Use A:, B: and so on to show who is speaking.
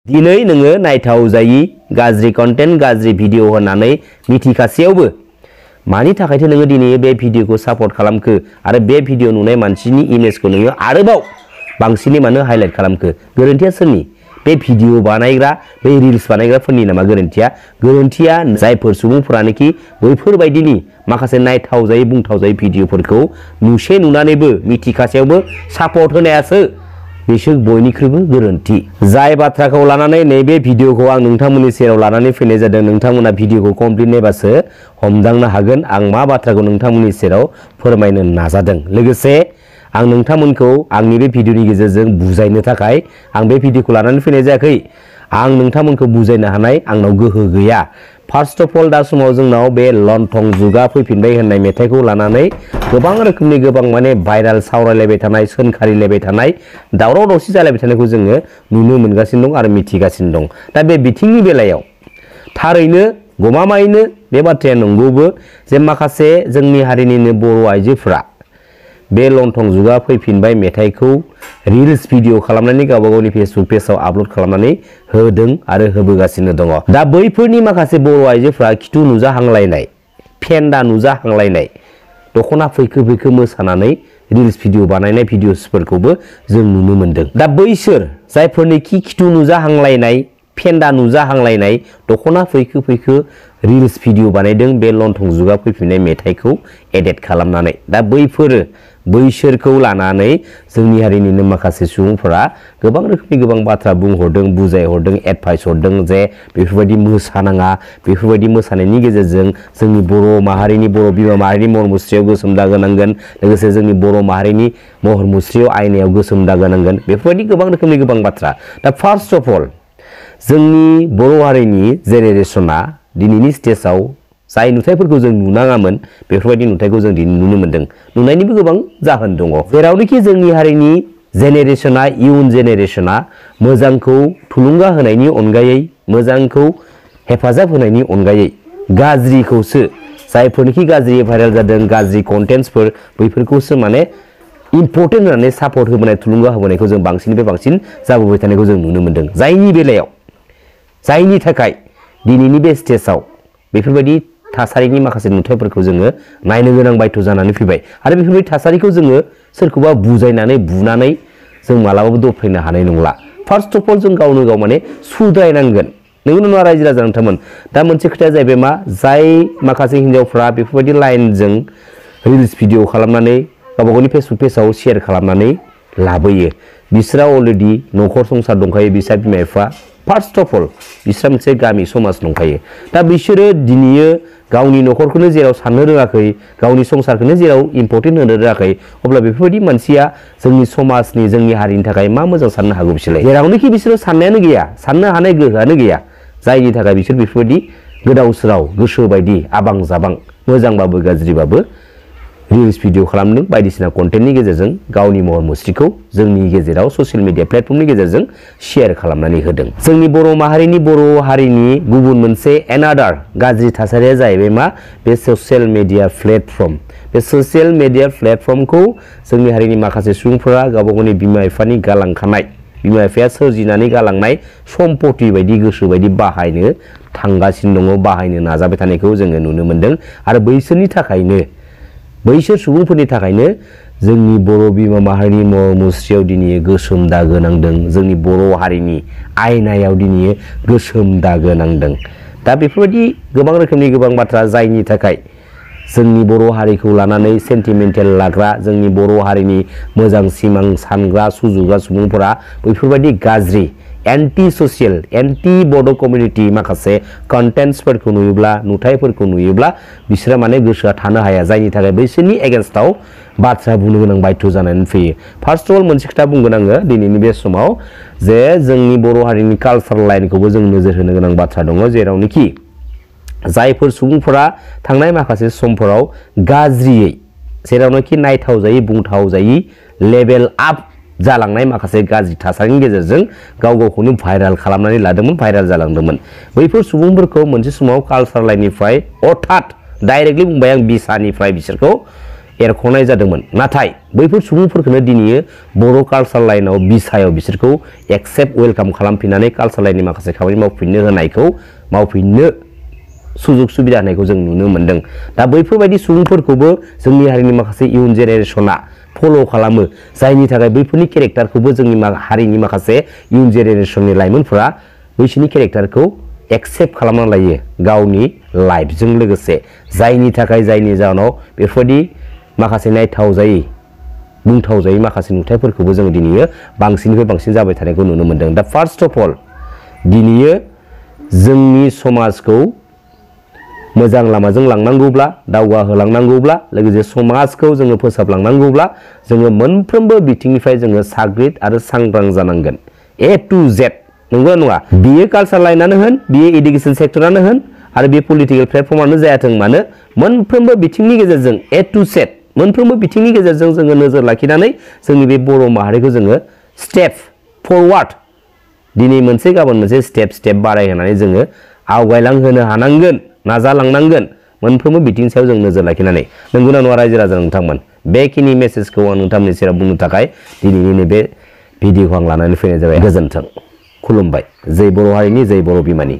A: दिनै नोङो नायथाव जायि गाज्रि कन्टेन्ट गाज्रि भिडिअ होननानै मिथिखासेयावबो मानि थाखायथो नोङो दिनै बे भिडिअखौ सापर्ट खालामखो आरो बे भिडिअ नुनाय मानसिनि इमेजखौ नोङो आरोबाव बांसिनै मानो हाइलाइट खालामखो? गोरोन्थिया सोरनि? बे भिडिअ बानायग्रा बे रिल्स बानायग्राफोरनि नामा गोरोन्थिया? गोरोन्थिया जायफोर सुबुंफोरानोखि बैफोरबायदिनि माखासे नायथाव जायै बुंथाव जायै भिडिअफोरखौ नुनानैबो मिथिखासेयावबो सापर्ट होनायासो बिसोर बयनिख्रुइबो गोरोन्थि। जाय बाथ्राखौ लानानै नैबे भिडिअखौ आं नोंथांमोननि सेराव लानानै फैनाय जादों, नोंथांमोना भिडिअखौ कमप्लिट नायबासो हमदांनो हागोन आं मा बाथ्राखौ नोंथांमोननि सेराव फोरमायनो नाजादों। लोगोसे आं नोंथांमोनखौ आंनि बे भिडिअनि गेजेरजों बुजायनो थाखाय आं बे भिडिअखौ लानानै फैनाय जायाखै। आं नोंथांमोनखौ बुजायनो हानाय आंनाव गोहो गैया। फार्स्ट अफ अल दा समाव जोंनाव बे लंथं जुगा फैफिनबाय होननाय मेथाइखौ लानानै गोबां रोखोमनि गोबां माने भाइराल सावरायलायबाय थानाय, सोंखारिलायबाय थानाय, दावराव दावसि जालायबाय थानायखौ जोङो नुनो मोनगासिनो दं आरो मिथिगासिनो दं। दा बे बिथिंनि बेलायाव थारैनो गमामायैनो बे बाथ्राया नंगौबो जे माखासे जोंनि हारिनिनो बर' आइजोफोरा बे लंथं जुगा फैफिनबाय मेथाइखौ रिल्स भिडिअ खालामनानै गावबा गावनि फेसबुक पेजाव आपल'ड खालामनानै होदों आरो होबोगासिनो दङ। दा बैफोरनि माखासे बर' आइजोफोरा खिथु नुजाहांलायनाय, फेन्दा नुजाहांलायनाय, दख'ना फैखो फैखो मोसानानै रिल्स भिडिअ बानायनाय भिडिअसफोरखौबो जों नुनो मोनदों। दा बैसोर जायफोरनिखि खिथु नुजाहांलायनाय, फेन्दा नुजाहांलायनाय, दख'ना फैखो फैखो रिल्स भिडिअ बानायदों बे लंथं जुगा फैफिननाय मेथाइखौ एडिट खालामनानै। दा बैसोरखौ लानानै जोंनि हारिनिनो माखासे सुबुंफोरा गोबां रोखोमनि गोबां बाथ्रा बुंहरदों, बुजायहरदों, एडभाइस हरदों जे बेफोरबायदि मोसानाङा, बेफोरबायदि मोसानायनि गेजेरजों जोंनि बर' माहारिनि, बर' बिमा माहारिनि महर मुस्रियाव गोसोम दागो नांगोन, लोगोसे जोंनि बर' माहारिनि महर मुस्रियाव आयनायाव गोसोम दागो नांगोन, बेफोरबायदि गोबां रोखोमनि गोबां बाथ्रा। दा फार्स्ट अफ अल जोंनि बर' हारिनि जेनेरेसना दिनैनि स्टेजाव जाय नुथायफोरखौ जों नुनाङामोन बेफोरबायदि नुथायखौ जों दिनै नुनो मोन्दों। नुनायनिबो गोबां जाहोन दङ। जेरावनोखि जोंनि हारिनि जेनेरेसना, इयुन जेनेरेसना मोजांखौ थुलुंगा होनायनि अनगायै, मोजांखौ हेफाजाब होनायनि अनगायै गाज्रिखौसो, जायफोरनिखि गाज्रि भाइरेल जादों, गाज्रि कन्टेन्टसफोर बैफोरखौसो माने इम्परटेन्ट होनानै सापर्ट होबोनाय, थुलुंगा होबोनायखौ जों बांसिननिफ्राय बांसिन जाबोबाय थानायखौ जों नुनो मोन्दों। जायनि थाखाय दिनैनि बे स्टेजाव बेफोरबायदि थासारिनि माखासे नुथायफोरखौ जोङो नायनो गोनां बायथ' जानानै फैबाय आरो बेफोरबायदि थासारिखौ जोङो सोरखौबा बुजायनानै बुनानै जों मालाबाबो दबथायनो हानाय नंला। फार्स्ट अफ अल जों गावनो गाव माने सुद्रायनांगोन। नोंगौ नङा रायजो राजा नोंथांमोन? दा मोनसे खोथाया जाहैबाय मा, जाय माखासे हिन्जावफ्रा बेफोरबायदि लाइनजों रिल्स भिडिअ खालामनानै गावबा गावनि फेसबुक पेजाव शेयार खालामनानै लाबोयो, बिसोरा अलरेडि न'खर संसार दंखायो, बिसा बिमा बिफा, फार्स्ट अफ अल बिसोरा मोनसे गामि समाज दंखायो। दा बिसोरो दिनैयो गावनि न'खरखौनो जेराव साननो रोङाखै, गावनि संसारखौनो जेराव इम्परटेन्ट होनो रोङाखै, अब्ला बेफोरबायदि मानसिया जोंनि समाजनि, जोंनि हारिनि थाखाय मा मोजां साननो हागौ बिसोरलाय? जेरावनोखि बिसोरो साननायानो गैया, साननो हानाय गोहोआनो गैया, जायनि थाखाय बिसोर बेफोरबायदि गोदाव सोराव गोसो बायदि आबां जाबां, मोजांबाबो गाज्रिबाबो रिल्स भिडिअ खालामदों, बायदिसिना कन्टेन्टनि गेजेरजों गावनि महर मुस्रिखौ जोंनि गेजेराव ससियेल मिडिया प्लेटफर्मनि गेजेरजों शेयार खालामनानै होदों। जोंनि बर' माहारिनि, बर' हारिनि गुबुन मोनसे एनादार गाज्रि थासारिया जाहैबाय मा, बे ससियेल मिडिया प्लेटफर्म। बे ससियेल मिडिया प्लेटफर्मखौ जोंनि हारिनि माखासे सुबुंफोरा गावबा गावनि बिमा बिफानि गालांखानाय, बिमा बिफाया सोरजिनानै गालांनाय सम्पति बायदि गोसो बायदि बाहायनो थांगासिनो दङ, बाहायनो नाजाबाय थानायखौ जोङो नुनो मोन्दों। आरो बैसोर सुबुंफोरनि थाखायनो जोंनि बर' बिमा माहारिनि महर मुस्रियाव दिनै गोसोम दागो नांदों, जोंनि बर' हारिनि आयनायाव दिनै गोसोम दागो नांदों। दा बेफोरबायदि गोबां रोखोमनि गोबां बाथ्रा, जायनि थाखाय जोंनि बर' हारिखौ लानानै सेन्टिमेन्टेल लाग्रा, जोंनि बर' हारिनि मोजां सिमां सानग्रा, सुजुग्रा सुबुंफोरा बैफोरबायदि गाज्रि एन्टि ससियेल, एन्टि बड' कमिउनिटि माखासे कन्टेन्ट्सफोरखौ नुयोब्ला, नुथायफोरखौ नुयोब्ला बिसोरा माने गोसोआ थानो हाया, जायनि थाखाय बैसोरनि एगेन्स्टआव बाथ्रा बुंनो गोनां बायथ' जानानै फैयो। फार्स्ट अफ अल मोनसे खोथा बुंगोन आङो दिनैनि बे समाव, जे जोंनि बर' हारिनि कालसार लाइनखौबो जों नोजोर होनो गोनां बाथ्रा दङ। जेरावनोखि जायफोर सुबुंफोरा थांनाय माखासे समफोराव गाज्रियै, जेरावनोखि नायथाव जायै, बुंथाव जायै, लेभेल आप जालांनाय माखासे गाज्रि थासारिनि गेजेरजों गाव गावखौनो भाइराल खालामनानै लादोंमोन, भाइराल जालांदोंमोन। बैफोर सुबुंफोरखौ मोनसे समाव कालसार लाइननिफ्राय अर्थात डाइरेक्टलि बुंबाय आं, बिसानिफ्राय बिसोरखौ एरख'नाय जादोंमोन नाथाय बैफोर सुबुंफोरखौनो दिनै बर' कालचार लाइनाव बिसायाव बिसोरखौ एक्सेप्ट वेलकाम खालामफिननानै कालचार लाइननि माखासे खामानि मावफिननो होनायखौ मावफिननो सुजुग सुबिदा होनायखौ जों नुनो मोन्दों दा बैफोरबायदि सुबुंफोरखौबो जोंनि हारिनि माखासे इयुन जेनेरेसना फल' खालामो जायनि थाखाय बैफोरनि केरेक्टारखौबो जोंनि हारिनि माखासे इयुन जेनेरेसननि लाइमोनफोरा बैसोरनि केरेक्टारखौ एक्सेप्ट खालामना लायो गावनि लाइफजों लोगोसे जायनि जाहोनाव बेफोरबायदि माखासे नायथाव जायै बुंथाव जायै माखासे नुथायफोरखौबो जों दिनै बांसिननिफ्राय बांसिन जाबाय थानायखौ नुनो मोन्दों दा फार्स्ट अफ अल दिनै जोंनि समाजखौ मोजां लामाजों लांनांगौब्ला दावगाहोलांनांगौब्ला लोगोसे समाजखौ जोङो फोसाबलांनांगौब्ला जोङो मोनफ्रोमबो बिथिंनिफ्राय जोङो साग्रिद आरो सांग्रां जानांगोन ए टु जेड नंगौ नङा बियो कालचार लाइनानो होन बियो एडुकेशन सेक्टरानो होन आरो बे पलिटिकेल प्लेटफर्मानो जायाथों मानो मोनफ्रोमबो बिथिंनि गेजेरजों ए टु जेड मोनफ्रोमबो बिथिंनि गेजेरजों जोङो नोजोर लाखिनानै जोंनि बे बर' माहारिखौ जोङो स्टेप फरवार्ड दिनै मोनसे गाबोन मोनसे स्टेप बारायहोनानै जोङो आवगायलांहोनो हानांगोन नाजालांनांगोन मोनफ्रोमबो बिथिंनि सायाव जों नोजोर लाखिनानै नंगौना नङा रायजो राजा नोंथांमोन बेखिनि मेसेजखौ आं नोंथांमोननि सेराव बुंनो थाखाय दिनैनि नैबे भिडिअखौ आं लानानै फैनाय जाबाय गोजोन्थों खुलुमबाय जै बर' हारिनि जै बर' बिमानि